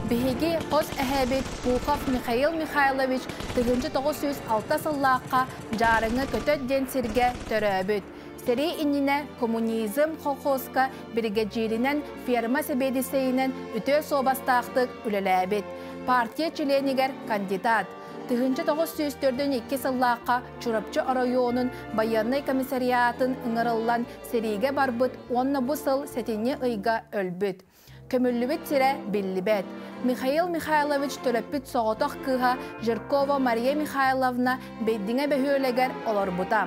Биһиги хос эһэбит Пухов Михаил Михайлович 1906 сыллаахха Дьаарыҥҥа Көтөт диэн сиргэ төрөөбүт. Сэрии иннинэ Коммунизм колхозка биригэдьииринэн, ферма сэбиэдиссэйинэн үтүө суобастаахтык үлэлээбит. Партия чилиэнигэр кандидат. 1942 сыллаахха Чурапчы оройуонун байыаннай комиссариатын ыҥырыллан сэриигэ барбыт уонна бу сыл сэтинньи ыйга өлбүт. Көмүллүбүт сирэ биллибэт. Михаил Михайлович төрөппүт соҕотох кыыһа Жиркова Мария Михайловна Бэйдиҥэ бөһүөлэгэр олорбута.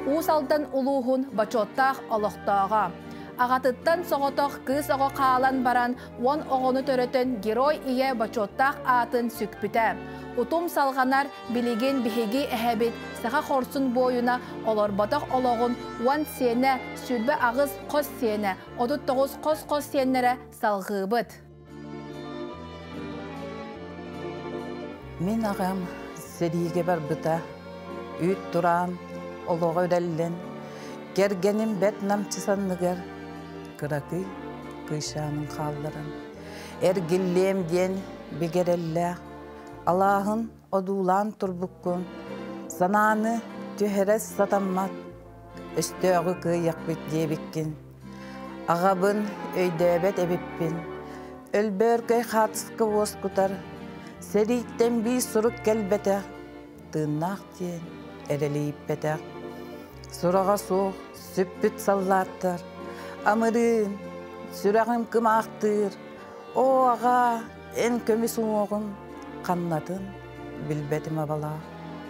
Уус Алдан улууһун бочуоттаах олохтооҕо. Аҕатыттан соҕотох кыыс оҕо хаалан баран, уон оҕону төрөтөн Герой Ийэ бочуоттаах аатын сүкпүтэ. Утум салҕанар, билигин биһиги эһэбит саха хорсун буойуна олорботох олоҕун уон сиэнэ, 28 хос сиэнэ, 39 хос-хос сиэннэрэ салҕыыбыт. Мин аҕам сэриигэ барбыта, үүт тураан, олоҕо үрэллэн, кэргэним бэрт намчы санныгар кыракый кыйшаанын хаалларан, эргиллиэм диэн бигэрэллээх, алааһын одуулаан турбуккун, санааны түһэрэ сатаммат, өстөөҕү кыайыахпыт диэбиккин. Аҕабын өйдөөбөт эбиппин. Өлбөөркөй хаатыска уоскутар, сэрииттэн биир сурук кэлбэтэх, тыыннаах диэн эрэлийбэтэх. Сураҕа суох сүппүт саллааттар, амырыын, сүрэҕим кымаахтыыр, оо, аҕаа, эн көмүс уҥуоҕун ханнатын билбэтим абалаах.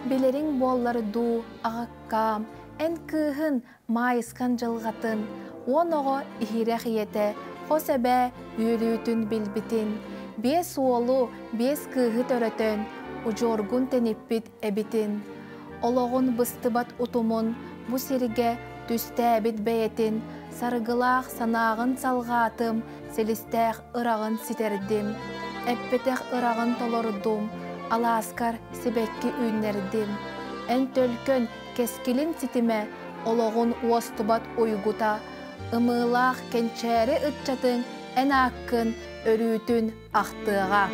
Билэриҥ буоллар дуу, аҕаккаам, эн кыыһын Маайыскан дьылҕатын, уон оҕо иһирэх ийэтэ, хос эбээ үөрүүтүн билбитин, биэс уолу, биэс кыыһы төрөтөн, удьуоргун тэниппит эбитин, олоҕун быстыбат утумун бу сиргэ түстээбит бэйэтин, саргылаах санааҕын салҕаатым, силистээх ыраҕын ситэрдим, эппэтэх ыраҕын толордум, алааскар сибэкки үүннэрдим. Эн төлкөн кэскилин ситимэ, олоҕун уостубат уйгута, ымыылаах кэнчээри ыччатыҥ эн ааккын өрүүтүн ахтыаҕа.